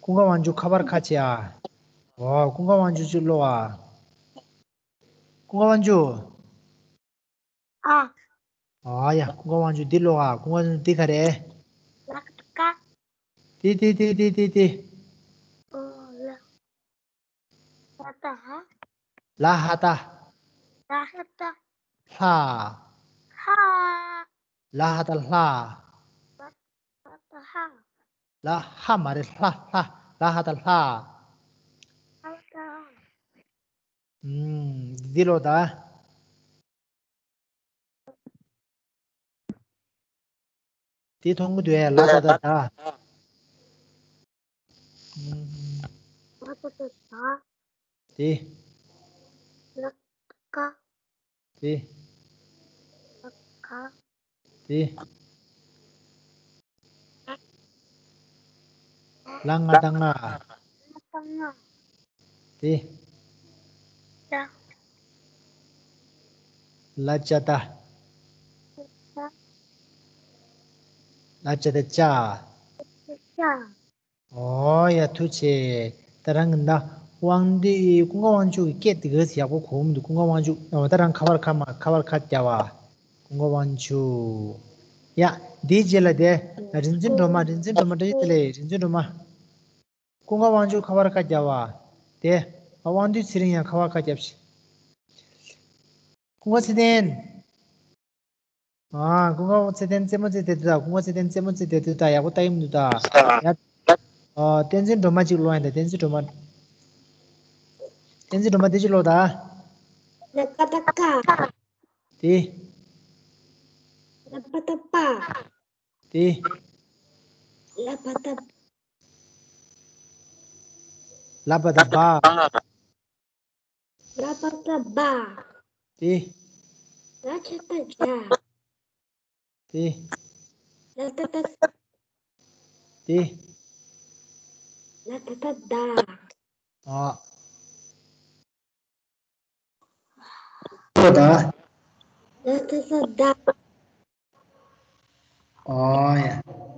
ཀུན་དགའ་དབང་ཕྱུག་ཁ་པར་ཁ་ཕྱེ་ཨ། ཨོ། ཀུན་དགའ་དབང་ཕྱུག་ཅིག་ཀློག་ཨ། ཀུན་དགའ་དབང་ཕྱུག་ཨ། ཨ་ཡ། ཀུན་དགའ་དབང་ཕྱུག་འདི་ཀློག་ཨ། ཀུན་དགའ་དབང་ཕྱུག་འདི་ག་རེ། ལ་ཀ། དེ་དེ་དེ་དེ་དེ་དེ། ཨོ་ལ། ལ་ཏ་ཧ། ལ་ཧ་ད། ལ་ཧ་ད། ལྷ། ཧ། ལ་ཧ་ད་ལྷ། ལ་ཏ་ཧ། ལ་ཧ་མ་རེད། ལྷ་ལྷ། ལ་ཧ་ད་ལྷ། ལ་ཏ་ཧ། ཨུམ། འདི་ཀློག་ད། དེ་མཐོང་གི་འདུག་ཨེ། ལ་ཏ་ད་ད། ཨུམ། ལ་ཏ་ད་ད། དེ། ལ་ཀ། དེ། ལ་ཀ། དེ། ལ་ང་ཏ་ང་། ལ་ཏ་ང་། དེ། ལ། ལ་ཅ་ཏ། ལ་ཅ་ཏ་ཅ། ལ་ཅ་ཏ་ཅ། ཨོ་ཡ། ཐུགས་རྗེ་ཆེ། ད་རང་གི་ད་དབང་འདུས། ཀུན་དགའ་དབང་ཕྱུག་གི་སྐད་དེ་ག་ཚོད་ཡག་པོ་གོ་མི་འདུག་ཀུན་དགའ་དབང་ཕྱུག་ཨོ། ད་རང་ཁ་པར་ཁ་མ། ཁ་པར་ཁ་རྒྱབ་པ། ཀུན་དགའ་དབང་ཕྱུག་ཡ། འདིའི་རྗེས་ལ་དེ། རིག་འཛིན་སྒྲོལ་མ། རིག་འཛིན་སྒྲོལ་མ་བཀྲ་ཤིས་བདེ་ལེགས། རིག་འཛིན་སྒྲོལ་མ། ཀུན་དགའ་དབང་ཕྱུག་ཁ་པར་ཁ་རྒྱབ་པ། དེ། དབང་འདུས་ཚེ་རིང་ཡང་ཁ་པར་ཁ་རྒྱབ་ཤིག་ཀུན་དགའ་ཚེ་བརྟན། ཨ། ཀུན་དགའ་ཚེ་བརྟན་རྩེད་མོ་རྩེ་བསྡད་འདུག་ད། ཀུན་དགའ་ཚེ་བརྟན་རྩེད་མོ་རྩེ་བསྡད་འདུག་ད། ཡག་པོ་ལྟ་གི་མི་འདུག་ད། ཡ། ཨ། བསྟན་འཛིན་སྒྲོལ་མ་གཅིག་ཀློག་ཡིན་ད། བསྟན་འཛིན་སྒྲོལ་མ། བསྟན་འཛིན་སྒྲོལ་མ་དེ་གཅིག་ཀློག་ད། ལ་ཀ་ཏ་ཀ། དེ། ལ་པ་ཏ་པ། དེ། ལ་པ་ཏ། ལ་པ་ཏ་པ། ལ་པ་ཏ་པ། དེ། ལ་ཅ་ཏ་ཅ། དེ། ལ་ཏ་ཏ། དེ། ལ་ཏ་ཏ་ཏ། ཨ། ཏ་ཏ། ལ་ཏ་ཏ་ཏ། ཨོ་ཡ།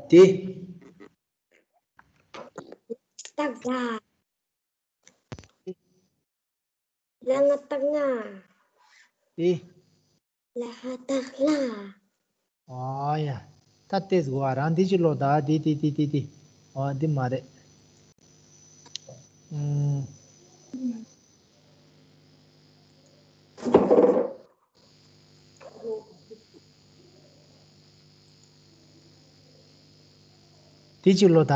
དེ། ཏ་ག། ལ་ང་ཏ་ང་། དེ། ལ་ཧ་ད་ལྷ། ཨ་ཡ། ད་ལྟས་གོ་ཨ། རང་འདི་ཅི་ལོ་ད། དེ་དེ་དེ་དེ་དེ། ཨ། འདི་མ་རེད། ཨུམ། དེ་ཅི་ལོ་ད།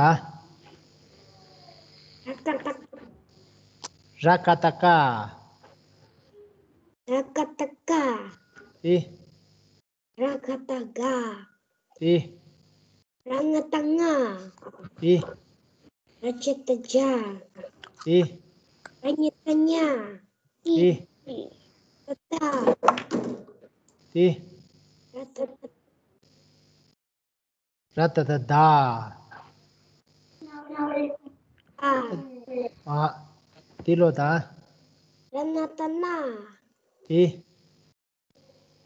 ར་ཀ་བཏགས་རྐ། ར་ཀ་བཏགས་རྐ། ཏེ། ར་ག་བཏགས་རྒ། ཏེ། ར་ང་བཏགས་རྔ། ཏེ། ར་ཇ་བཏགས་རྗ། ཏེ། ར་ཉ་བཏགས་རྙ། ཏེ། ཏ་བཏགས་ཏ། ཏེ། ར་ད་བཏགས་རྡ། ར་ད་བཏགས་རྡ། ཨ། ཏེ་ལོ་ད། ར་ན་བཏགས་རྣ། ཏེ།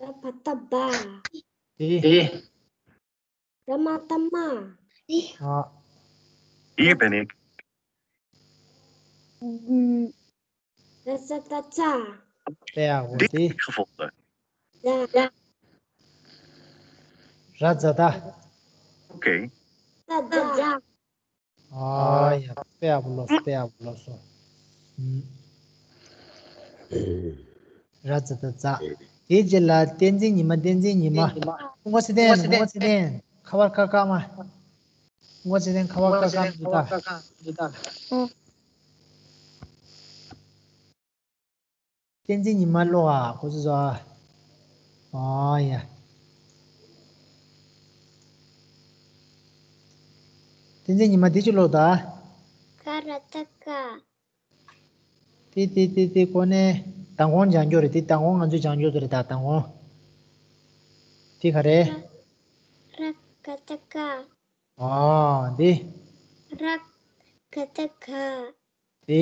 ར་བ་བཏགས་རྦ། ཏེ། ར་མ་བཏགས་རྨ། ཨ། ཨི་བེ་ནིག་ར་ཛ་བཏགས་རྫ། དཔེ་ཡག་པོ་ཏེ། རྫ། ར་ཛ་རྫ། ཨོ་ཀེ། རྫ་རྫ། ཨ་ཡ། དཔེ་ཡག་པོ་ལོས་སོ། དཔེ་ཡག་པོ་ལོས་སོ། ཨུམ། ར་ཛ་ད་རྫ། དེའི་རྗེས་ལ་བསྟན་འཛིན་ཉི་མ། བསྟན་འཛིན་ཉི་མ། སྐུ་ངོ་ཚེ་བརྟན། སྐུ་ངོ་ཚེ་བརྟན། ཁ་བ་ཀ་ཀ་མ། སྐུ་ངོ་ཚེ་བརྟན། ཁ་བ་ཀ་ཀ་མ་འདི་ལྟ། བསྟན་འཛིན་ཉི་མ་ཀློག་ཨ། ཁོ་ཚོ་ཚོ་ཨ། ཨ་ཡ། བསྟན་འཛིན་ཉི་མ་འདི་ཅིག་ཀློག་ད། ཀ་ར་བཏགས་ཀ། ཏེ་ཏེ་ཏེ་ཏེ་ཁོ་ནས་མདང་དགོང་སྦྱང་རྒྱུ་རེད། ཏེ་མདང་དགོང་ང་ཚོས་སྦྱང་རྒྱུ་རེད། ད་མདང་དགོང་། ཏེ་ག་རེ། ར་ག་བཏགས་རྐ། ཨ་འདི། ར་ག་བཏགས་རྒ། ཏེ།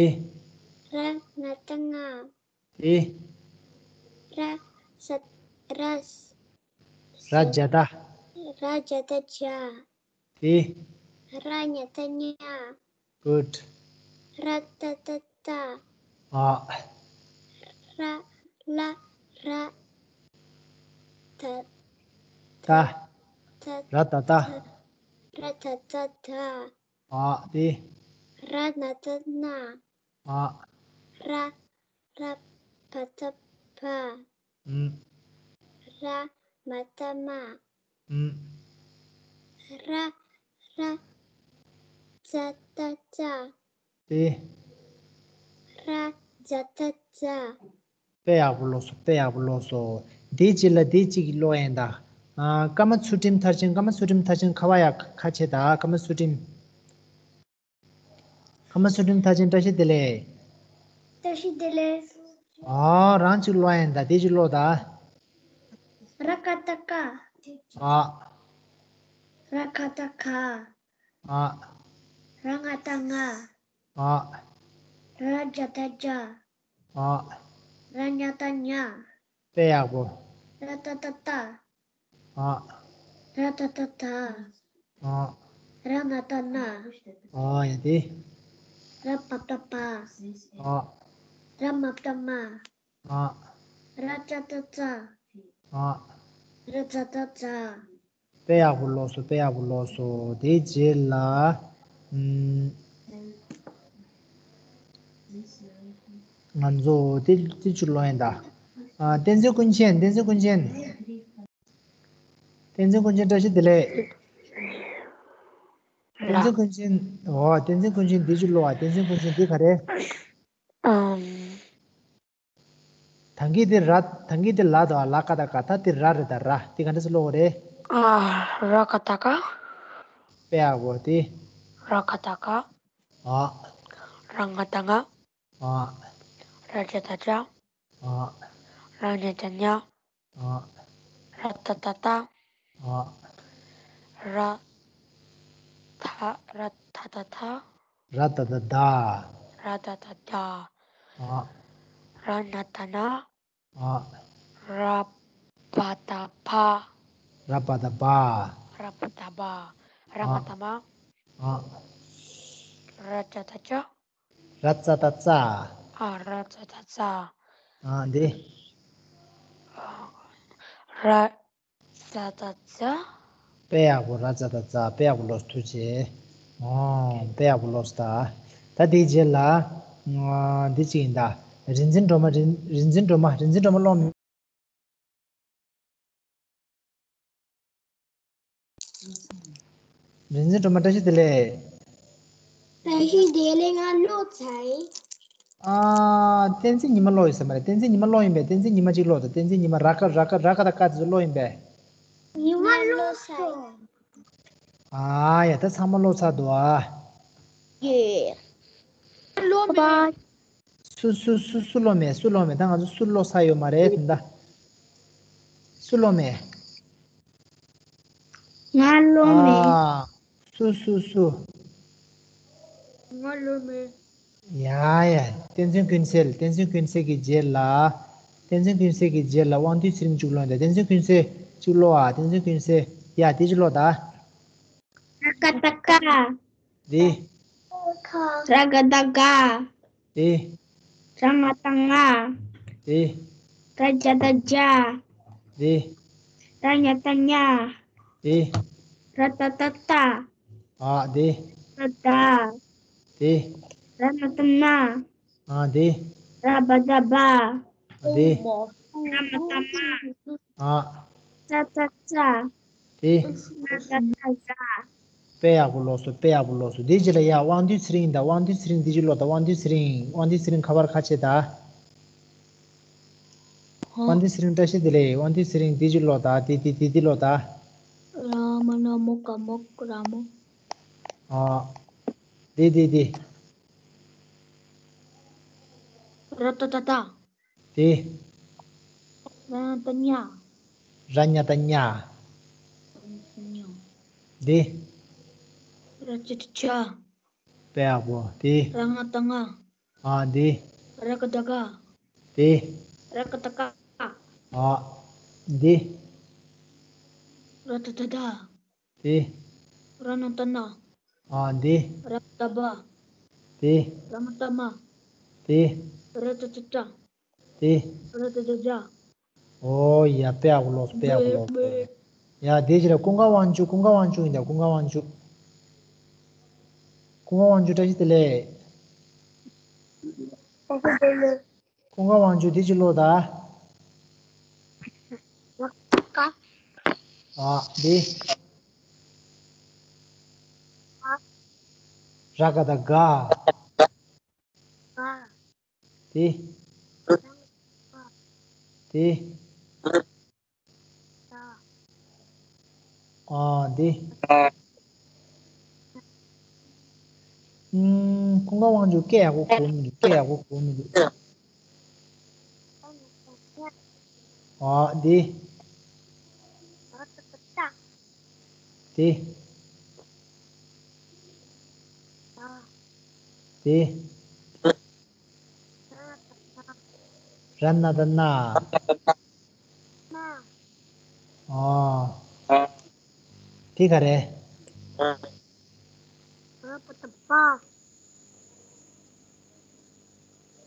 ར་ང་བཏགས་རྔ། ཏེ། ར་ཛ་ར། ར་ཇ་རྡ། ར་ཇ་རྡ་རྗ། ཏེ། ར་ཉ་བཏགས་རྙ། Good. ར་ཏ་བཏགས་རྟ། ཨ། ར་ལ་ར། ད། ད། ད། ར་ད་རྡ། ར་ད་རྡ་རྡ། ཨ་ཏེ། ར་ན་བཏགས་རྣ། ཨ། ར། ར་བ་བཏགས་རྦ། ཨུམ། ར་མ་བཏགས་རྨ། ཨུམ། ར། ར་ཛ་བཏགས་རྫ། ཏེ། ར་ཛ་བཏགས་རྫ། དཔེ་ཡག་པོ་ཀློག་སོང་། དཔེ་ཡག་པོ་ཀློག་སོང་། དེའི་རྗེས་ལ་དེ་གཅིག་ཀློག་ཡིན་ད། ཨ། ཀ་མ་ཚུལ་ཁྲིམས་མཐར་ཕྱིན། ཀ་མ་ཚུལ་ཁྲིམས་མཐར་ཕྱིན་ཁ་བ་ཡ་ཁ་ཆེ་ད། ཀ་མ་ཚུལ་ཁྲིམས། ཀ་མ་ཚུལ་ཁྲིམས་མཐར་ཕྱིན་བཀྲ་ཤིས་བདེ་ལེགས། བཀྲ་ཤིས་བདེ་ལེགས། ཨ། རང་གཅིག་ཀློག་ཡིན་ད། དེ་གཅིག་ཀློག་ད། ར་ཀ་བཏགས་རྐ། ཨ། ར་ག་བཏགས་རྒ། ཨ། ར་ང་བཏགས་རྔ། ཨ། ར་ཇ་བཏགས་རྗ། ཨ། ར་ཉ་བཏགས་རྙ། དཔེ་ཡག་པོ། ར་ཏ་བཏགས་རྟ། ཨ། ར་ད་བཏགས་རྡ། ཨ། ར་ན་བཏགས་རྣ། ཨ་ཡ་དེ། ར་བ་བཏགས་རྦ། ཨ། ར་མ་བཏགས་རྨ། ཨ། ར་ཛ་བཏགས་རྫ། ཨ། ར་ཛ་བཏགས་རྫ། དཔེ་ཡག་པོ་ཀློག་སོང་། དཔེ་ཡག་པོ་ཀློག་སོང་། དེའི་རྗེས་ལ། ཨུམ། ང་ཚོ་དེ་དེ་ཚོ་ཀློག་ཡིན་ད། ཨ། བསྟན་འཛིན་ཀུན་མཁྱེན། བསྟན་འཛིན་ཀུན་མཁྱེན། བསྟན་འཛིན་ཀུན་མཁྱེན་བཀྲ་ཤིས་བདེ་ལེགས། བསྟན་འཛིན་ཀུན་མཁྱེན། འོ། བསྟན་འཛིན་ཀུན་མཁྱེན་འདི་ཅིག་ཀློག་ཨ། བསྟན་འཛིན་ཀུན་མཁྱེན་འདི་ག་རེ། ཨམ། ད་གིན་དེ་ར། ད་གིན་དེ་ལ་དང་། ལ་ཀ་བཏགས་ལྒ། ད་དེ་ར་རེད་ད། ར། དེ་ག་འདྲ་སེ་ཀློག་དགོས་རེད། ཨ། ར་ག་བཏགས་རྒ། དཔེ་ཡག་པོ་དེ། ར་ག་བཏགས་རྒ། ཨ། ར་ང་བཏགས་རྔ། ཨ། ར་ཇ་བཏགས་རྗ། ཨ། ར་ཉ་བཏགས་རྙ། ཨ། ར་ཏ་བཏགས་རྟ། ཨ། ར་ད། ར་ད་བཏགས་རྡ། ར་ད་བཏགས་རྡ། ར་ད་བཏགས་རྡ། ཨ། ར་ན་བཏགས་རྣ། ཨ། ར་བ་བཏགས་རྦ། ར་བ་བཏགས་རྦ། ར་བ་བཏགས་རྦ། ར་ང་བཏགས་རྨ། ཨ། ར་ཇ་བཏགས་རྗ། ར་ཛ་བཏགས་རྫ། ཨ། ར་ཛ་བཏགས་རྫ། ཨ། འདི། ར་ཛ་བཏགས་རྫ། དཔེ་ཡག་པོ། ར་ཛ་བཏགས་རྫ། དཔེ་ཡག་པོ་ཀློག་སོང་། ཐུགས་རྗེ་ཆེ། ཨོ། དཔེ་ཡག་པོ་ཀློག་སོང་ད། ད་དེའི་རྗེས་ལ། ཨ། འདི་གཅིག་ཡིན་ད། རིག་འཛིན་སྒྲོལ་མ། རིག་རིག་འཛིན་སྒྲོལ་མ། རིག་འཛིན་སྒྲོལ་མ་ཀློག་མི། རིག་འཛིན་སྒྲོལ་མ་བཀྲ་ཤིས་བདེ་ལེགས། བཀྲ་ཤིས་བདེ་ལེགས། ང་ཀློག་ཚར་ཡིན། ཨ། བསྟན་འཛིན་ཉི་མ་ཀློག་ཡོད་ས་མ་རེད། བསྟན་འཛིན་ཉི་མ་ཀློག་ཡིན་པས། བསྟན་འཛིན་ཉི་མ་གཅིག་ཀློག་དང་། བསྟན་འཛིན་ཉི་མ། ར་ཀ་ར་ཀ་ར་ཀ་དང་ཀ་དེ་ཚོ་ཀློག་ཡིན་པས། ཉི་མ་ཀློག་སོང་། ཨ་ཡ། ད་ཚང་མ་ཀློག་ཚར་འདུག་ཨ། ཡེ། ཀློག་མེད། སུ་སུ་སུ་སུ་ཀློག་མེད། སུ་ཀློག་མེད། ད་ང་ཚོ་སུ་ཀློག་ཚར་ཡོད་མ་རེད་ད། སུ་ཀློག་མེད། ང་ཀློག་མེད། ཨ། སུ་སུ་སུ། ང་ཀློག་མེད། ཡ་ཡ། བསྟན་འཛིན་ཀུན་གསལ། བསྟན་འཛིན་ཀུན་གསལ་གྱི་རྗེས་ལ། བསྟན་འཛིན་ཀུན་གསལ་གྱི་རྗེས་ལ་དབང་འདུས་ཚེ་རིང་གཅིག་ཀློག་ཡིན་ད། བསྟན་འཛིན་ཀུན་གསལ་གཅིག་ཀློག་ཨ། བསྟན་འཛིན་ཀུན་གསལ། ཡ། དེ་གཅིག་ཀློག་ད། ར་ཀ་ཏ་ཀ། དེ། ར་ག་ད་ག། དེ། ར་ང་ད་ང་། དེ། ར་ཇ་ད་ཇ། དེ། ར་ཉ་ད་ཉ། དེ། ར་ཏ་ད་ཏ། ཨ། དེ། ར་ད། དེ། ར་ན་ད་ན། ཨ། དེ། ར་བ་ད་བ། ཨ། དེ། ར་མ་ད་མ། ཨ། ཙ་ད་ཙ། དེ། ཟ་ད་ཟ། དཔེ་ཡག་པོ་ཀློག་སོང་། དཔེ་ཡག་པོ་ཀློག་སོང་། དེའི་རྗེས་ལ་ཡ་དབང་འདུས་ཚེ་རིང་དང་། དབང་འདུས་ཚེ་རིང་དེ་གཅིག་ཀློག་དང་། དབང་འདུས་ཚེ་རིང་། དབང་འདུས་ཚེ་རིང་ཁ་པར་ཁ་ཕྱེ་ད། དབང་འདུས་ཚེ་རིང་བཀྲ་ཤིས་བདེ་ལེགས། དབང་འདུས་ཚེ་རིང་དེ་གཅིག་ཀློག་དང་། དེ་དེ་དེ་དེ་ཀློག་དང་། ར་མ་ན་མོ་ག་མོ་ར་མོ། ཨ། དེ་དེ་དེ། ར་ཏ་ཏ་ཏ། དེ། ར་ན་ད་ཉ། ར་ཉ་ད་ཉ། དེ། ར་ཇ་ད་ཇ། དཔེ་ཡག་པོ། དེ། ར་ང་ད་ང་། ཨ། དེ། ར་ག་ད་ག། དེ། ར་ཀ་ད་ཀ། ཨ། དེ། ར་ཏ་ད་ད། དེ། ར་ན་ད་ན། ཨ། དེ། ར་བ་ད་བ། དེ། ར་མ་ད་མ། དེ། ར་ཏ་ཏ་ཏ། དེ། ར་ད་ད་ད། ཨོ་ཡ། དཔེ་ཡག་པོ་ཀློག་སོང་། དཔེ་ཡག་པོ་ཀློག་སོང་། ཡ། དེའི་རྗེས་ལ་ཀུན་དགའ་དབང་ཕྱུག། ཀུན་དགའ་དབང་ཕྱུག་ཡིན་ད། ཀུན་དགའ་དབང་ཕྱུག། ཀུན་དགའ་དབང་ཕྱུག་བཀྲ་ཤིས་བདེ་ལེགས། ཀུན་དགའ་དབང་ཕྱུག་དེ་གཅིག་ཀློག་ད། ཨ། དེ། ར་ག་ད་ག། དེ། དེ། ཨ། དེ། ཨུམ། ཀུན་དགའ་དབང་ཕྱུག་སྐད་ཡག་པོ་གོ་མི་འདུག་སྐད་ཡག་པོ་གོ་མི་འདུག་ཨ། དེ། དེ། དེ། ར་ན་ད་ན། ཨ། དེ་ག་རེ།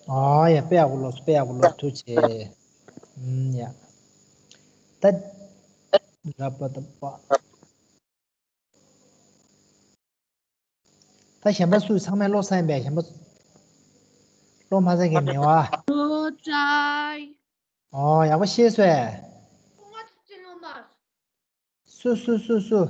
ཨ་ཡ། དཔེ་ཡག་པོ་ཀློག་སོང་། དཔེ་ཡག་པོ་ཀློག་སོང་། ཐུགས་རྗེ་ཆེ། ཨུམ། ཡ། ད། ར་པ་ད་པ། ད་གཞན་པ་སུ། ཚང་མས་ཀློག་ཚར་ཡིན་པས། གཞན་པ་ཀློག་མ་ཚར་མཁན་མེད་པ། ཀློག་ཚར། ཨོ། ཡག་པོ་ཤེས་སོང་ཨེ། སུ་སུ་སུ་སུ།